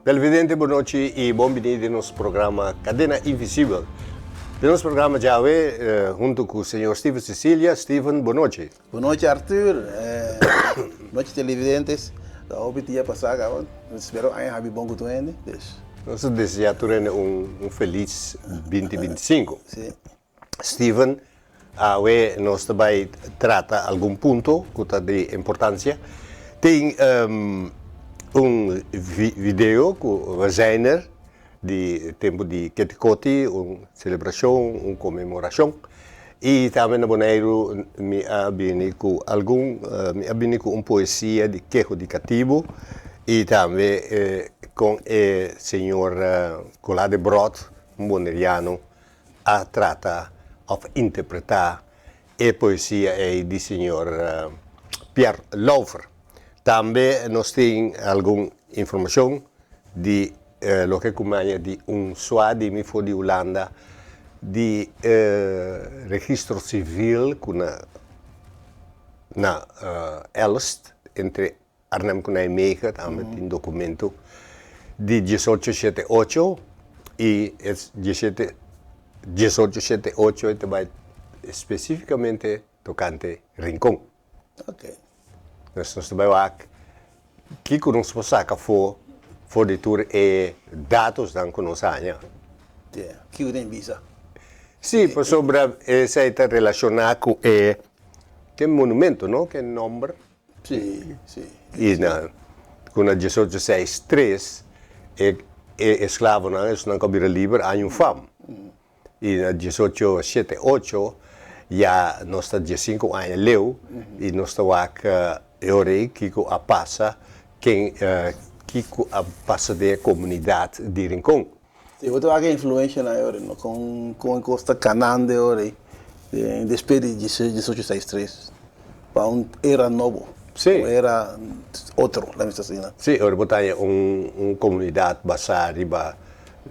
Televidente, bon nochi y bon bini den nos programa Cadena Invisibel. Den nos programa djawe, hunto cu señor Steven Cecilia. Steven, bon nochi. Bon nochi, Arthur. Nochi, televidentes. Ta hopi dia pasá kaba. Spero aña habi bon ku tur hende. Dus. Nos ta desea tur hende un felis binti 25. Sí. Steven, awe nos ta bai trata algun punto ku ta di importansia. Tin un video ku we zijn er di tempu di Keti Koti, un selebrashon, un konmemorashon. I tambe na Boneiru mi a bini ku algun, mi a bini ku un poesia di Keho di Katibu i tambe kon e señor Colá de Brot, un boneriano, a trata of interpretá e poesia ei di señor Pierre Lauffer. Tambe nos tin algun informashon di loke ku maña di un sua di mi for di Hulanda di registro sivil ku na na Elst entre Arnhem ku Nijmegen tambe tin dokumento di diesocho shete ocho i e diesshete diesocho shete ocho e ta bai spesifikamente tokante Rincon. Nos ta bai wak kiko nos por saka afó for di tur e datosnan ku nos haña. Kiko den bisa? Sí, pasobra esei ta relashoná ku e ke monumento, no? Ke nòmber. Sí, sí. I na ku na 1863 e e esklavonan, esnan ku a bira liber, a haña un fam. I na 1878 ya nos ta 15 aña leu i nos ta wak e ora ei kiko a pasa, ken kiko a pasa den e komunidat di Rincon. Si, bo ta wak e influencianan e ora ei, no? Kon kon e kos ta kanando e ora ei despues di 1863 pa un era nobo, un era otro, laat mi bisa asina. Si, ora bo ta haña un un komunidat basá riba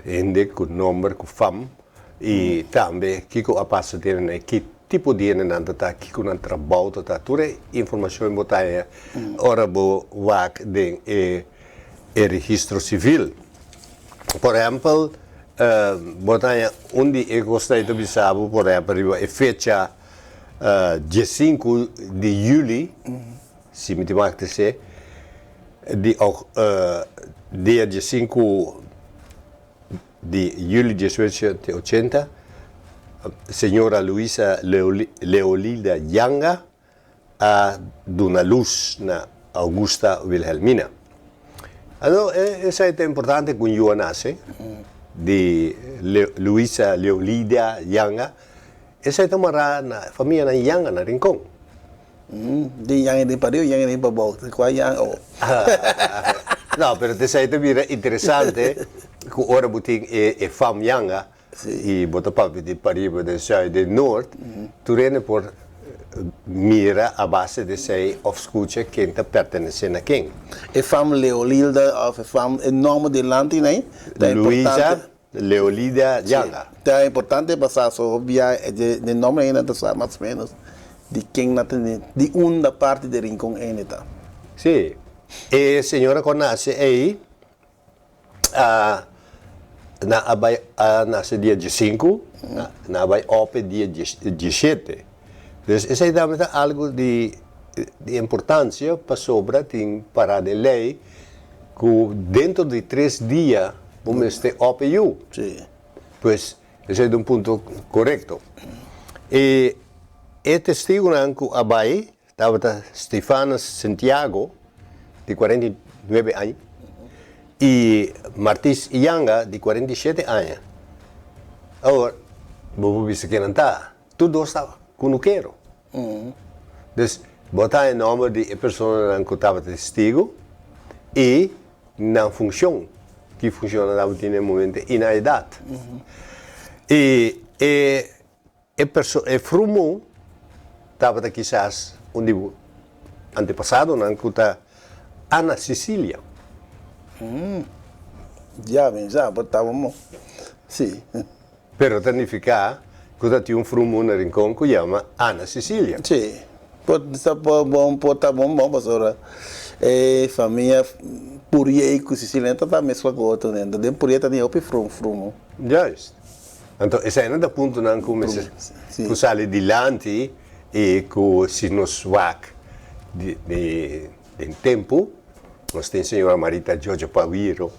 Hende ku nomber, ku fam i tambe kiko a pasa den nan, ki tipo di hende nan ta ta, kiko nan trabou ta ta. Tur e informashon bo ta haña ora bo wak den e e registro sivil. Por ehèmpel, bo ta haña un di e kosnan ei ta bisa bo, por ehèmpel, riba e fecha 15 di yüli, si mi tin wak ta esei, di dia 15 di juli 1880, señora Luisa Leolilda Janga a duna lus na Augusta Wilhelmina. Anto esei ta importante ku un yu a nase di Luisa Leolilda Janga, esei ta mará na famianan Janga na Rincon. Den yang den pariba, yang den pabou. Kua yang oh. No, pero t'esei ta bira interesante ku ora bo tin e e fam yanga i bo ta papia di pariba, den sùi, den nort, tur hende por mira a base di esei òf skucha ken ta pertenesé na ken. E fam Leolilda òf e fam, e nòmber dilanti nei ta importante. Luisa Leolida Janga. Sí, ta importante pa sa so bia e nomber ainda ta sa mas o menos di ken nan ta di unda parti di Rincon ene ta. Sí, e señora cu a nace ey a nan a bay a nace dia 15, nan a bay ope dia 17. Dus esey tambe ta algo di importancia pasobra tin para den ley cu dentro di tres dia bo mester op e yu. Pues esei ta un punto corecto. E e testigonan cu a bay tabata Stefanus Santiago di 49 aña y Martis Iyanga di 47 aña. Awor bo por bisa kinan ta? Tur dos ta kunukero. Dus bo ta e nòmber di e personanan ku tabata testigu i nan funshon, ki funshon nan tabatin na e momento i nan edat. I e e perso e frumu tabata kisas un di bo antepasadonan ku ta Ana Cecilia. Ya, mi sa, bo tabata mo. Sí. Pero ta nifiká ku ta tin un frumu na Rincon ku yama Ana Cecilia. Sí, por ta bon, por ta bon bon pasobra E famia Pourier ku Cecilia no ta meskla ku otro nen. Den Pourier ta tin hopi frum frumo. Juist. Anto esei ta puntonan ku mester ku sali dilanti i ku si nos wak di den tempu nos tin señora Marita Jojo Pawiro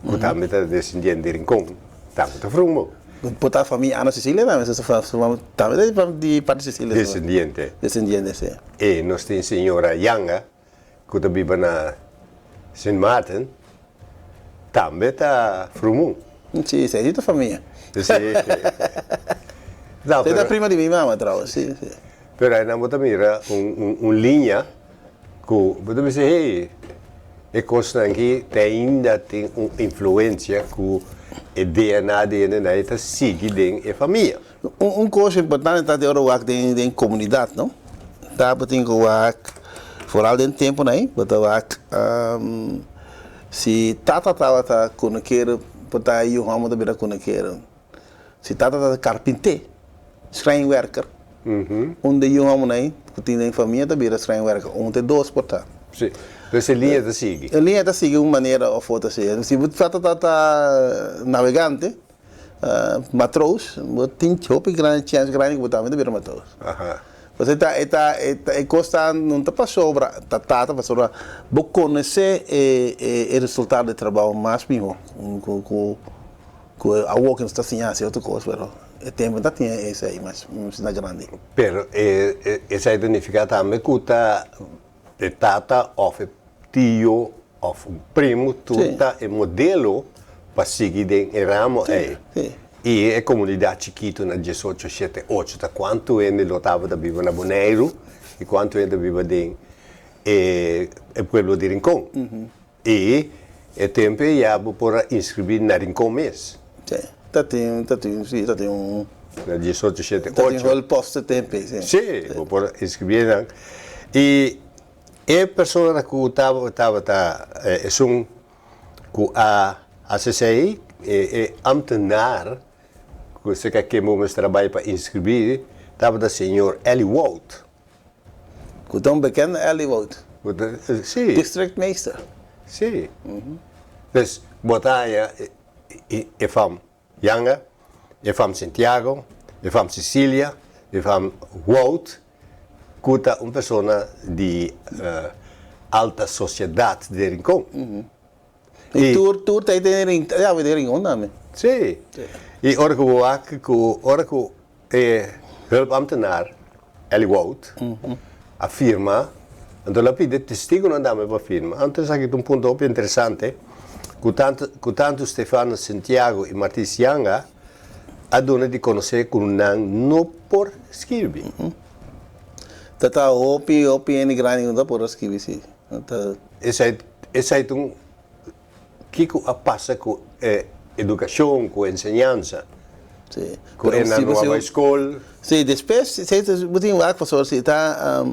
ku tambe ta desendiente di Rincon tambe ta frumo. Por ta famia Ana Cecilia tambe tambe ta di parti Cecilia. Desendiente. Desendiente si. E nos tin señora Yanga ku ta biba na Sint Maarten tambe ta frumu. Si, esei ta famia. Si. No, pero. Esei ta prima di mi mama trouwens, si, si. Pero einan bo ta mira un un liña ku bo ta bisa hey, e kosnan aki te ainda tin un influensia ku e DNA di hende nan ta sigui den e famia. Un kos importante ta di ora wak den den komunidat no, ta bo tin ku wak foral den tempunan ei bo ta wak si tata tabata kunukero por ta yu hòmber ta bira kunukero, si tata tabata karpinté, schrijnwerker, un de yu hòmbernan ei ku tin den famia ta bira schrijnwerker, un te dos por ta. Sí, dus e liña ta sigui. E liña ta sigui un manera òf otro si. Si bo tata tabata navegante. Matroos, bo tin hopi grandi chèns grandi ku bo tambe ta bira matroos. Pues e ta e ta e kos ta no ta pasobra ta tata pasobra bo konosé e e resultado di trabou mas mihó ku ku ku awor ku nos ta siña hasi otro kos pero e tempu no ta tin esei mas asina grandi. Pero e esei ta nifiká tambe ku ta e tata òf e tio òf un primu tur ta e modelo pa sigui den e ramo ei. I e komunidat chikitu na diesocho shete ocho ta kuantu hende lo tabata biba na Boneiru i kuantu hende ta biba den e pueblo di Rincon. I e tempu ei ya bo por a inskribí na Rincon mes. Sí, ta tin, ta tin, sí, ta tin un. Na diesocho shete ocho. Ta tin hulppost e tempu ei, sí. Sí, bo por a inskribí einan. I e persona ku tabata esun ku a hasi esei, e ambtenaar ku esei ke bo mester a bai pa inskribí, tabata señor Ellie Wout. Ku ta un bekende Ellie Wout. Sí. Districtmeester. Sí. Dus bo ta haña e fam Janga, e fam Santiago, e fam Cecilia, e fam Wout, ku ta un persona di alta sosiedat di Rincon. I tur tur ta den Rincon, ya den Rincon tambe. Sí. I ora ku bo wak ku ora ku e hulpambtenaar Ellie Wout a firma, anto el a pidi testigunan tambe pa firma. Anto esaki ta un punto hopi interesante ku tantu ku tantu Stefano Santiago i Martis Yanga a duna di konosé ku nan no por skirbi. Ta ta hopi hopi hende grandi ku no ta por a skirbi si. Ta. Esei esei ta un kiko a pasa ku e edukashon, ku enseñansa? Sí. Ku e nan no a bai skol. Sí, despues bo tin wak pasobra si ta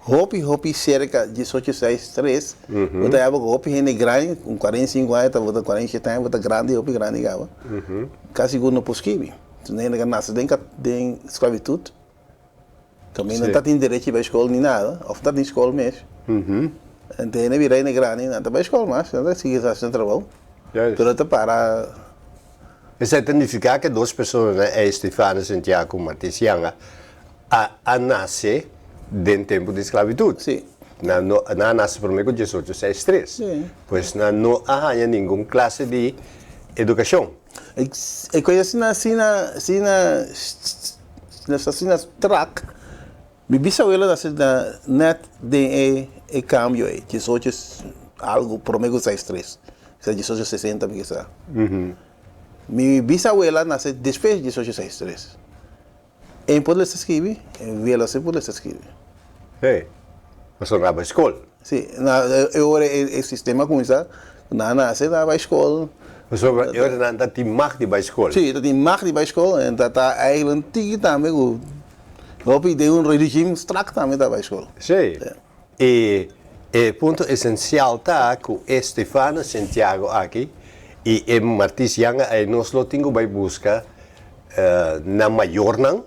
hopi hopi serka diesocho seis tres, bo ta haba ku hopi hende grandi, un 45 aña ta bo ta 47 aña bo ta grandi, hopi grandi kaba, kasi ku no por skibi. Un hende ku a nase den den sklabitut, kaminda no ta tin derechi bai skol ni nada, òf no ta tin skol mes. Ente hende bira hende grandi, nan ta bai skol mas, nan ta sigui hasi nan trabou, pero ta para. Esei ta nifiká ku e dos personanan ei, Stefano Santiago ku Martins Yanga, a a nase den tempu di sklabitut. Sí. Nan no, nan a nase promé ku diesocho seis tres. Sí. Pues nan no a haña ningun klase di edukashon. E kos asina, asina, asina, asina strak. Mi bisawelo nase na net den e e kambio ei, diesocho algu promé ku seis tres, kisa diesocho sesenta mi kisa. Mi bisawela nase despues di diesocho seis tres. E por lesa skibi, e wela si por lesa skibi. Hey, pasobra nan a bai skol. Si, na e ora e sistema a kuminsá, nan a nase nan a bai skol. Pasobra e ora nan ta tin mag di bai skol. Si, ta tin mag di bai skol en ta ta eigenlijk tiki tambe ku Hopi den un regime strak tambe ta bai skol. Sí. E e punto esensial ta ku e Stefano Santiago aki i e Martis Yanga ei nos lo tin ku bai buska nan mayornan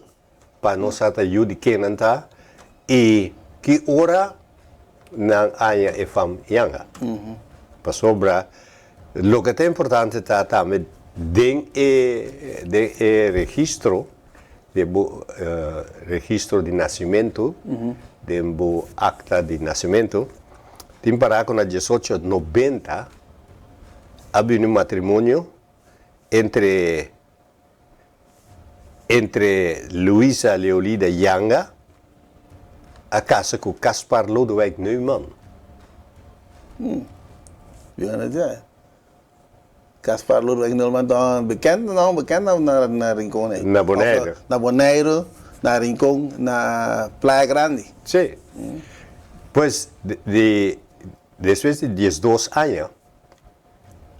pa nos sa ta yu di ken nan ta i ki ora. nan haña e fam yanga. Pasobra loke ta importante ta tambe den e den e registro di bo registro di nasimentu, den bo akta di nasimentu, tin pará ku na diesocho nobenta a bini un matrimonio entre entre Luisa Leolida Janga a kasa ku Caspar Lodewijk Neumann. Bien het Caspar Lodewijk Neumann ta bekend no bekend na na Rincon ei. Na Bonaire. Na Bonaire, na Rincon, na Playa Grandi. Sí. Pues di despues di diesdos aña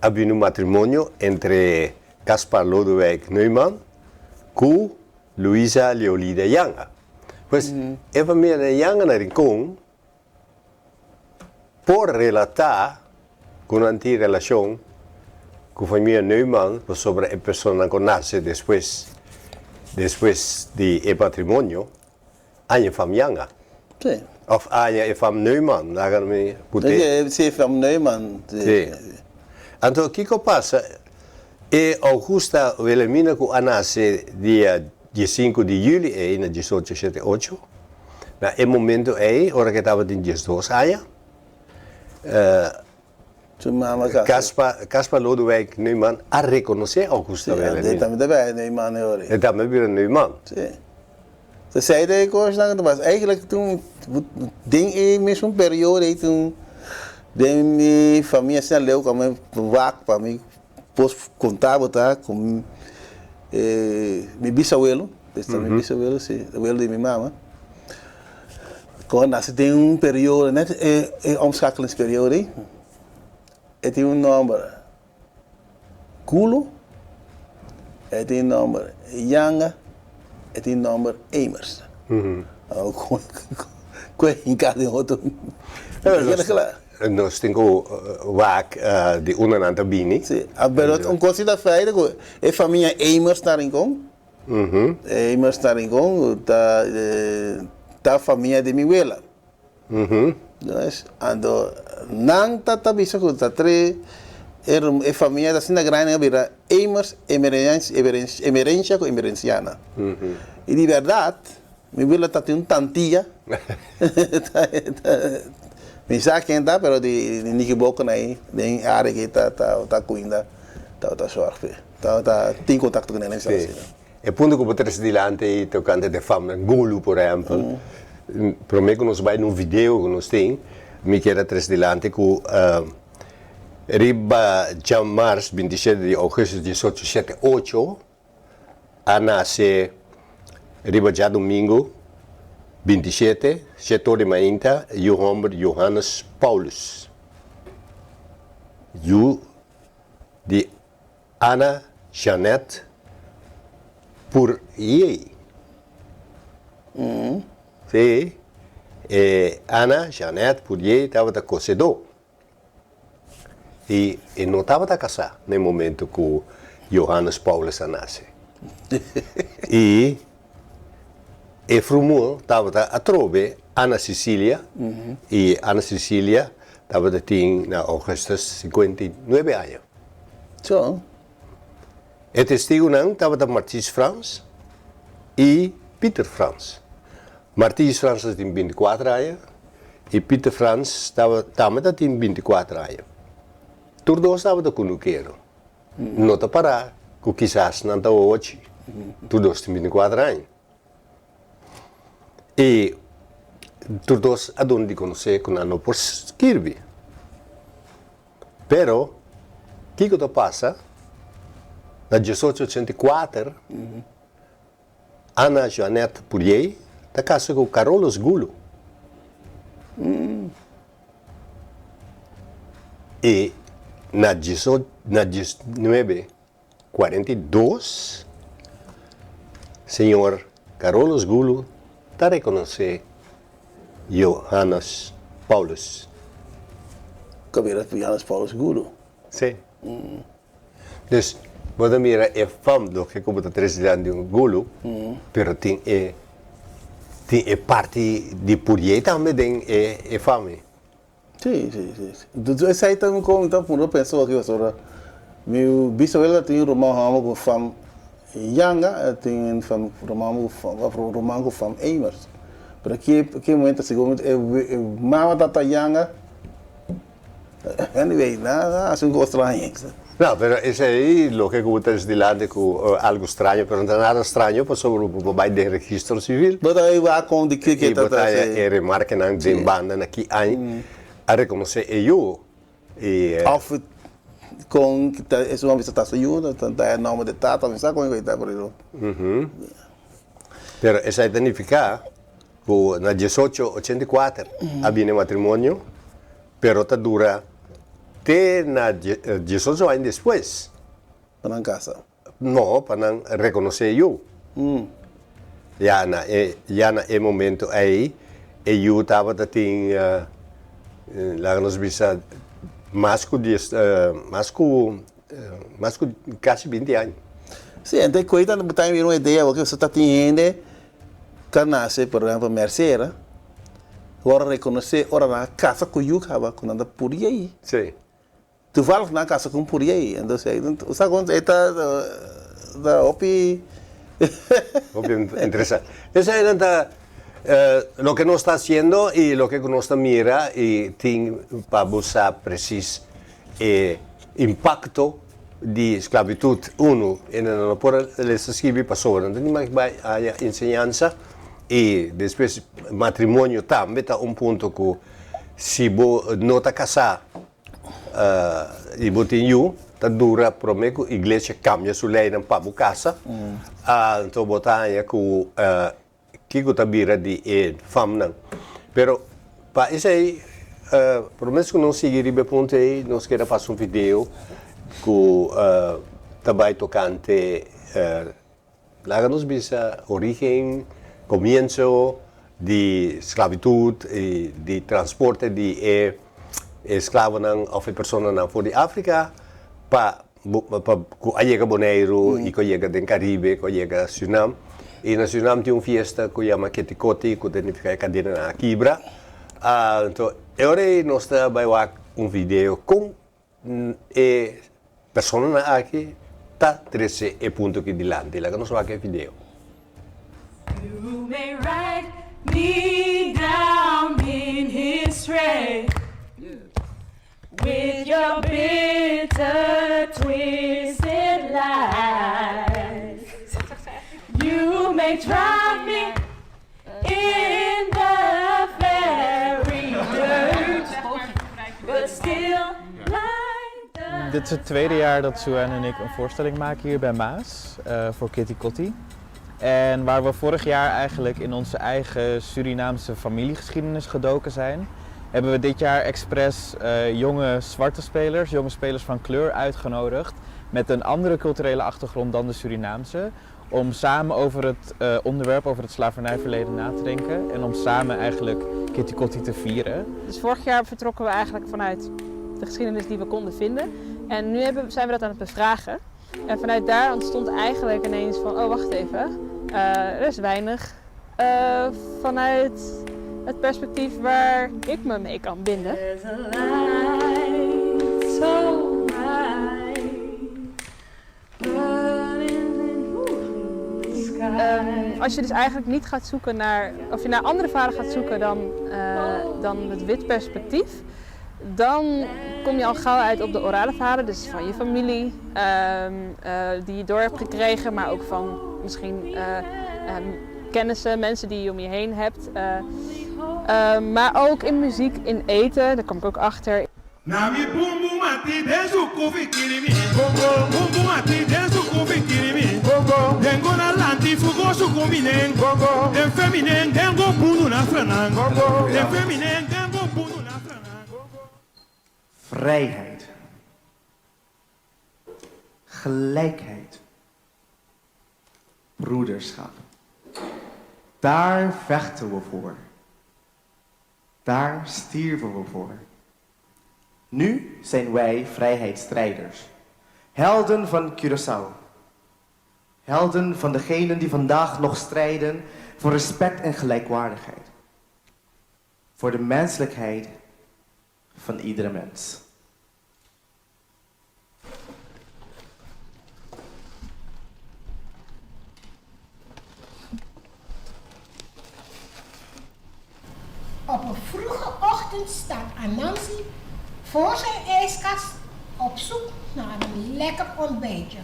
a bini un matrimonio entre Caspar Lodewijk Neumann ku Luisa Leolida Janga. Pues e familianan Janga na Rincon por relatá ku nan tin relashon ku familia Neumann pasobra e personanan ku nase despues despues di e matrimonio aña fam Janga. Sí. Of aña e fam Neumann, laga mi put'é. Sí, fam Neumann. Sí. Anto kiko pasa? E Augusta Wilhelmina ku a nase dia diesinku di juli ei na diesocho shete ocho, na e momento ei ora ku e tabatin diesdos aña, Su mama kasa. Caspar, Caspar Lodewijk Neumann a rekonosé Augusta Sí, Wilhelmina. e tambe ta bira Neumann e ora ei. E tambe bira Neumann. Sí. Ta esei ta e kosnan ku ta pasa. Eigenlijk tin den e mesun periodo ei tin den mi famia asina leu ku ami wak pa mi por konta bo ta ku mi bisawelo, esta mi bisawelo si, awelo di mi mama. Ku a nase den un periodo, net e e omschakelingsperiode ei, e tin un nòmber Gulo, e tin nòmber Janga, e tin nòmber Emers. Ku e hinká den otro. Nos tin ku wak di unda nan ta bini. Si, pero un kos si ta feito ku e famia Emers na Rincon, Emers na Rincon ta ta famia di mi wela. Dus, anto nan ta ta bisa ku ta tre e famia ta asina grandi a bira Emers, Emerencia ku Emerenciana. I di bèrdat mi wela ta tin un tantia mi sa ken ta pero di Nikiboko na ei den área aki ta ta kuinda ta ta sòrg p'e. Ta tin kontakto ku nan Sí. E punto ku bo trese dilanti ei tokante de fam nan Gulu por ehèmpel, promé ku nos bai na un video ku nos tin, mi kier a trese dilanti ku riba djamars 27 di ougùstus diesocho shete ocho a nase riba djadumingu 27 shete or di mainta yu hòmber Johannes Paulus yu di Ana Jeanette Pourier. Sí, e Ana Jeanette Pourier tabata kosedó i e no tabata kasá na e momento ku Johannes Paulus a nase. I e frumó tabata atrobe Ana Cecilia i Ana Cecilia tabata tin na Augustus 59 aña. So. E testigunan tabata Martijs Frans i Pieter Frans. Martijs Frans ta tin binti kuater aña i Pieter Frans tambe ta tin binti kuater aña. Tur dos tabata kunukero. No ta pará ku kisas nan ta ochi. Tur dos tin binti kuater aña. I tur dos a duna di konosé ku nan no por skirbi. Pero, kiko ta pasa? Na diesocho ochenta i kuater, Ana Jeanette Pourier ta kasa ku Carolus Gulu. I na na diesnuebe 42, señor Carolus Gulu ta rekonosé Johannes Paulus. Ku bira Johannes Paulus Gulu. Sí. Dus, bo ta mira e fam loke ku bo ta trese dilanti di un Gulu, pero tin e tin e parti di Purié tambe den e fam ei. Sí, sí, sí. Dus esei ta un kon ta puru pensa aki pasobra mi bisabuelo tin un ruman hòmber ku fam Yanga, e tin un fam ruman hòmber ku fam òf ruman ku fam Emers. Pero ki ki momento segun e mama tata Yanga, anyway, nan a hasi un kos straño. No, pero esei loke ku bo ta disi dilanti ku algu straño, pero no ta nada straño pasobra bo por bai den registro sivil. Bo ta wak kon di kiko I bo ta haña e remarkenan den banda na ki aña a rekonosé e yu. I. Òf kon ta esun a bisa ta su yu, ta e nòmber di tata, mi sa kon e ta por eso. Pero esei ta nifiká ku na diesocho 84 a bini matrimonio. Pero ta dura te na 18 aña despues. Pa nan casa? No, pa nan reconoce e yu. Ya na e, ya na e momento ei, e yu tabata tin, laga nos bisa, mas cu dies, mas cu, mas cu casi 20 aña. Sí, ente cu ei ta bira un idea, porque ta tin hende ta nace, por ehempel, Mercera. Ora rekonosé ora nan a kasa ku yu kaba ku nan ta puri ei. Sí. Toevallig nan a kasa ku un puri ei. Entonces ei bo sa kon ei ta ta hopi. Hopi interesante. Esei nan ta loke nos ta hasiendo i loke ku nos ta mira i tin pa bo sa presis e impakto di sklabitut. Unu, e nan no por a lesa skibi pasobra nan ta tin mas bai haña enseñansa. I despues matrimonio tambe ta un punto ku si bo no ta kasá i bo tin yu, ta dura promé ku iglesia kambia su leinan pa bo kasa. Anto bo ta haña ku kiko ta bira di e famnan. Pero pa esei, promé ku nos sigui riba e punto ei, nos keda pasa un video ku ta bai tokante. Laga nos bisa origen, comienzo di sclavitud y di transporte di e esclavonan of e personanan for di Africa pa pa cu a yega Boneiru y cu a yega den Caribe, cu a yega Surinam. Y na Surinam tin un fiesta cu yama Ketikoti cu ta nifica e cadenanan a kibra. Anto e ora ey nos ta bay wak un video con E personanan aki ta trece e punto aki dilanti. Laga nos wak e video. You may write me down in history with your bitter twisted lies. You may drop me in the very dirt, but still like the Dit is het tweede jaar dat Sue-Ann en ik een voorstelling maken hier bij Maas voor Keti Koti. En waar we vorig jaar eigenlijk in onze eigen Surinaamse familiegeschiedenis gedoken zijn, hebben we dit jaar expres jonge zwarte spelers, jonge spelers van kleur uitgenodigd met een andere culturele achtergrond dan de Surinaamse, om samen over het onderwerp, over het slavernijverleden na te denken en om samen eigenlijk Keti Koti te vieren. Dus vorig jaar vertrokken we eigenlijk vanuit de geschiedenis die we konden vinden. En nu zijn we dat aan het bevragen. En vanuit daar ontstond eigenlijk ineens van, oh wacht even, er is weinig vanuit het perspectief waar ik me mee kan binden. There's a light so bright burning in the sky. Als je dus eigenlijk niet gaat zoeken naar, of je naar andere verhalen gaat zoeken dan het wit perspectief, dan kom je al gauw uit op de orale verhalen, dus van je familie die je door hebt gekregen, maar ook van misschien kennissen, mensen die je om je heen hebt. Maar ook in muziek, in eten, daar kom ik ook achter. Nami bum bum ati densu kofi kirimi. Bongo. Bum bum ati densu kofi kirimi. Bongo. Dengo na lanti fugo su kominen. Bongo. Den feminen dengo bunu na franan. Bongo. Den feminen dengo bunu na franan. Vrijheid. Gelijkheid. Broederschap. Daar vechten we voor. Daar stierven we voor. Nu zijn wij vrijheidsstrijders. Helden van Curaçao. Helden van degenen die vandaag nog strijden voor respect en gelijkwaardigheid. Voor de menselijkheid. van iedere mens. Op een vroege ochtend staat Anansi voor zijn ijskast op zoek naar een lekker ontbijtje.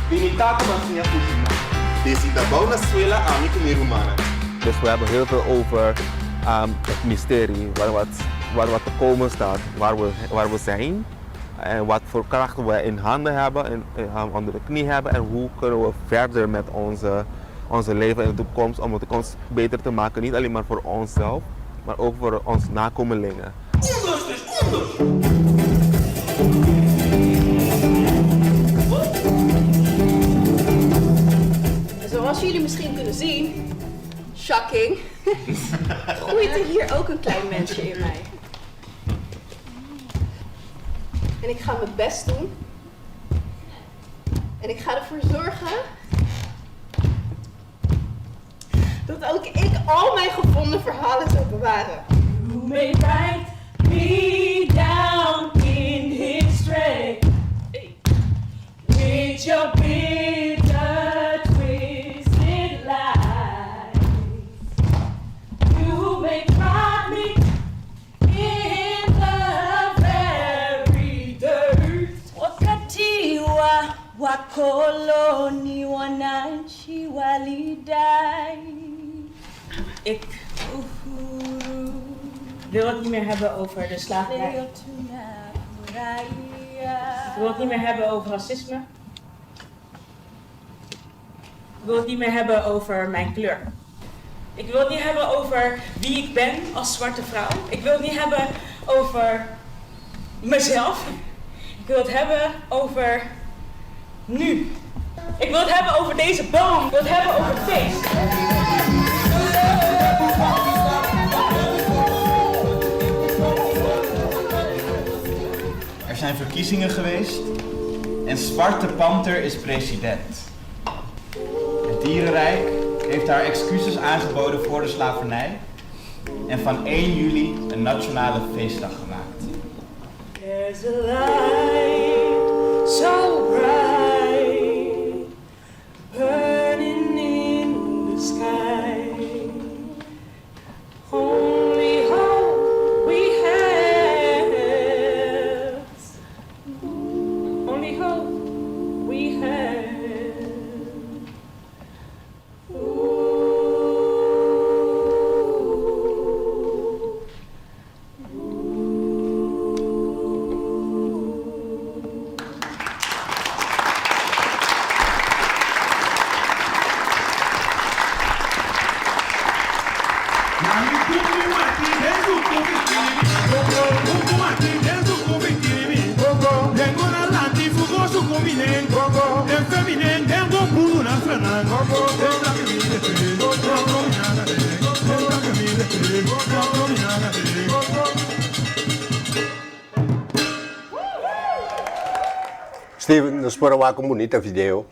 Di mi tata m'a siña kushiná. Desde abou na suela ami ku mi rumannan. Dus we hebben heel veel over het mysterie, waar wat, waar wat te komen staat, waar we, waar we zijn en wat voor krachten we in handen hebben en onder de knie hebben en hoe kunnen we verder met onze, onze leven in de toekomst om de toekomst beter te maken, niet alleen maar voor onszelf, maar ook voor onze nakomelingen. Zoals jullie misschien kunnen zien, shocking, groeit er hier ook een klein mensje in mij. En ik ga mijn best doen. En ik ga ervoor zorgen dat ook ik al mijn gevonden verhalen zal bewaren. You may write me down in history with your bitter, twisted lies. You may trod me in the very dirt. Wakati wa wakoloni wananchi walidai Ik uhuru, wil het niet meer hebben over de slavernij. leo tunafurahia. Ik wil het niet meer hebben over racisme. Ik wil het niet meer hebben over mijn kleur. Ik wil het niet hebben over wie ik ben als zwarte vrouw. Ik wil het niet hebben over mezelf. Ik wil het hebben over nu. Ik wil het hebben over deze boom. Ik wil het hebben over feest. Er zijn verkiezingen geweest en Zwarte Panter is president. Het dierenrijk heeft haar excuses aangeboden voor de slavernij en van 1 juli een nationale feestdag gemaakt. There's a light so bright burning in the sky. Only hope we have. Only hope we have. Ooh. Steven, nos por a wak un bunita video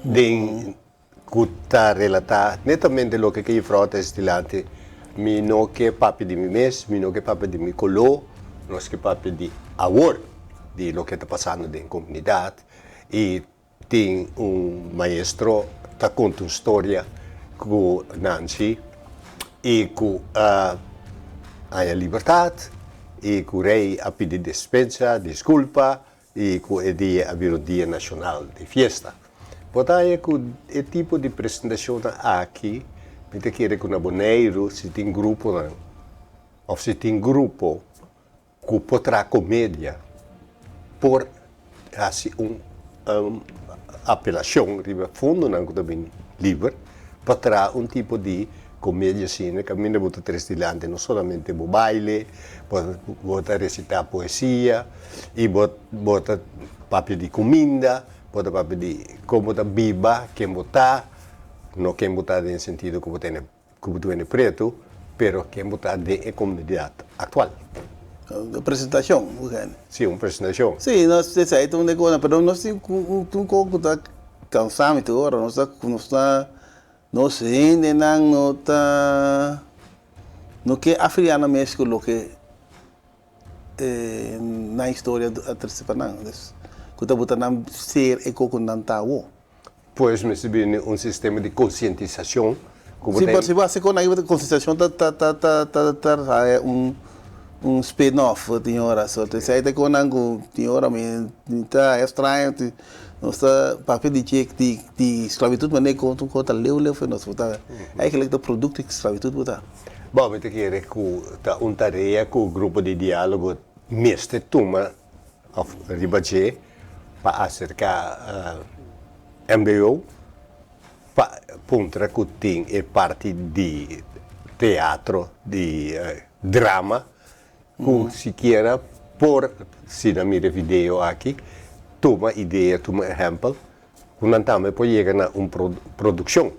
den ku ta relatá netamente loke ku e juffrouw ta hasi dilanti. Mi no ke papia di mi mes, mi no ke papia di mi koló, nos ke papia di awor, di loke ta pasando den komunidat. I tin un maestro ta konta un storia ku Nancy i ku a haña libertat i ku rei a pidi despensa, diskulpa i ku e dia a bira un dia nashonal di fiesta. Bo ta haña ku e tipo di presentashonnan aki mi ta kere ku na Boneiru si tin gruponan òf si tin grupo ku por traha komedia por hasi un apelashon riba fondonan ku ta bini liber pa traha un tipo di komedia asina kaminda bo ta tres dilanti no solamente bo baile, bo ta resitá poesia i bo ta papia di kuminda, bo ta papia di kon bo ta biba, ken bo ta, no ken bo ta den sentido ku bo tene ku bo ta wende pretu. pero ken bo ta den e komunidat aktual. Un presentashon, bo kende? Si, un presentashon. Si, nos esei ta un de kosnan, pero nos tin un kos ku ta kansa mi tur ora, nos ta nos ta nos hendenan no ta no ke afiliá nan mes ku loke nan historia a trese pa nan, dus ku ta buta nan ser e kos ku nan ta awo. Pues mester bini un sistema di konsientisashon ku bo ta. Si, pero si bo hasi kon aki konsientisashon ta ta ta ta ta ta trae un un spin off tin ora. So esei ta e konan ku tin ora mi ta extraño nos ta papia di dje di di sklabitut manera ku un kos ta leu leu for nos bo ta eigenlijk ta produkto di sklabitut bo ta. Bo mi ta kere ku ta un tarea ku grupo di dialogo mester tuma òf riba dje pa aserká mbo pa puntra ku tin e parti di teatro, di drama ku sikiera por, si nan mira e video aki, tuma idea, tuma ehèmpel ku nan tambe por yega na un produkshon.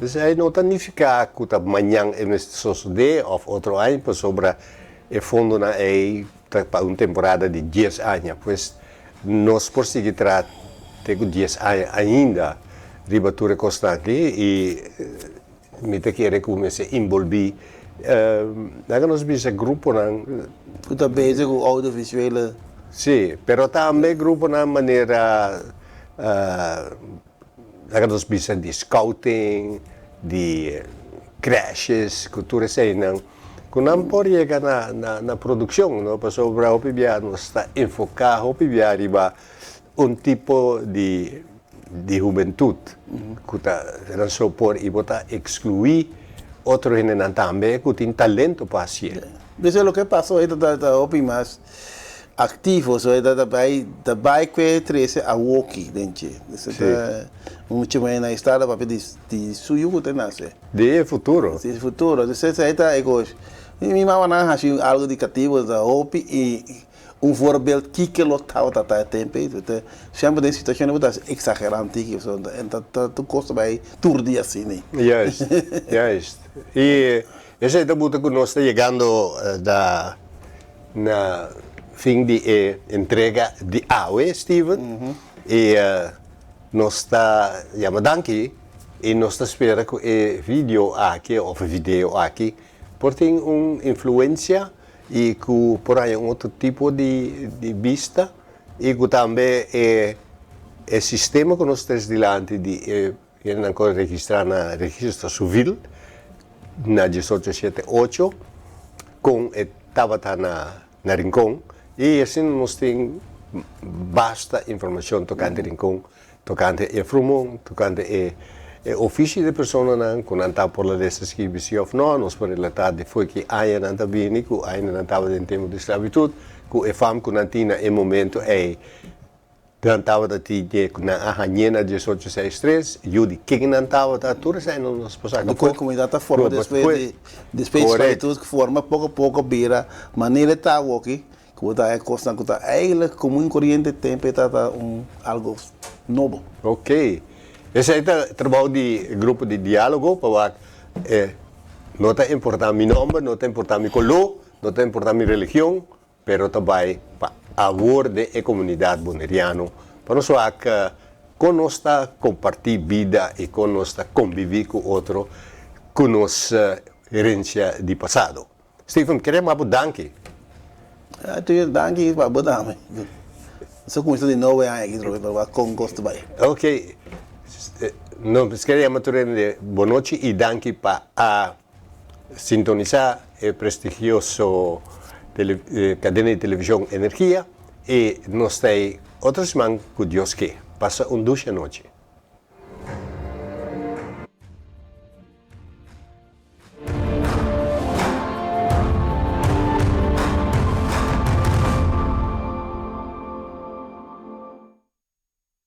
Esei no ta nifiká ku ta mañan e mester sosodé òf otro aña pasobra e fondonan ei ta pa un temporada di dies aña. Pues nos por sigui traha te ku dies aña ainda riba tur e kosnan aki i mi ta kere ku mester inbolbí laga nos bisa gruponan. Ku ta bezig ku audiovisuele. Sí, pero tambe gruponan manera laga nos bisa di scouting, di crèches, ku tur eseinan, ku nan por yega na na produkshon, no? Pasobra hopi bia nos ta enfoká hopi bia riba un tipo di di hubentut ku ta nan so por i bo ta ekskluí otro hendenan tambe ku tin talento pa hasié. Bisa loke pasa hoy ta ta hopi mas aktivo so ta ta bai ta bai kue trese awoki den dje. Esei ta mucha muhé na estado papia di di su yu ku ta nase. Di e futuro. Di e futuro. Esei ta e kos. Mi mamanan hasi algo di katibu ta hopi i Un voorbeeld kiko lo tabata ta e tempo ei, ta semper den situacion bo ta exagera un tiki pasobra en ta ta tur cos ta bay tur dia asina. Juist, juist. Y esei ta buta cu nos ta yegando na na fin di e entrega di awe, Steven. Y nos ta yama danki y nos ta spera cu e video aki of e video aki por tin un influencia i ku por haña un otro tipo di bista i ku tambe e e sistema ku nos tres dilanti di e hendenan ku a registrá na registro sivil na diesocho shete ocho kon e tabata na na Rincon i asina nos tin basta informashon tokante Rincon. Tokante e frumon, tokante e e ofishi di personanan ku nan ta por la lesa skibi si òf nò, nos por relatá di fo'i ki aña nan ta bini, ku aña nan tabata den tempu di sklabitut, ku e fam ku nan tin na e momento ei, nan tabata tin dje ku nan a hañ'é na diesocho seis tres, yu di ken nan tabata, tur esei nos por saka afó. Ku e komunidat ta forma despues di despues di sklabitut forma poko poko bira manera e ta awoki. Ku ta e kosnan ku ta eigenlijk komun i koriente tempu e ta ta un algo nobo. Ok. Esei ta trabou di grupo di dialogo pa wak e no ta importa mi nomber, no ta importa mi koló, no ta importa mi religion, pero ta bai pa awor den e komunidat boneriano pa nos wak kon nos ta kompartí bida i kon nos ta kombibí ku otro ku nos herensia di pasado. Stephen, kere ma bo danki. Ja, tuyo danki pa bo dame. So kuminsa di nobo e aña aki trobe, pero wak kon kos ta bai. Ok, nos kere yama tur hende bonochi i danki pa a sintonisa e prestigioso kadena di televishon Energia i nos ta ei otro siman ku Dios ke. Pasa un dushi anochi.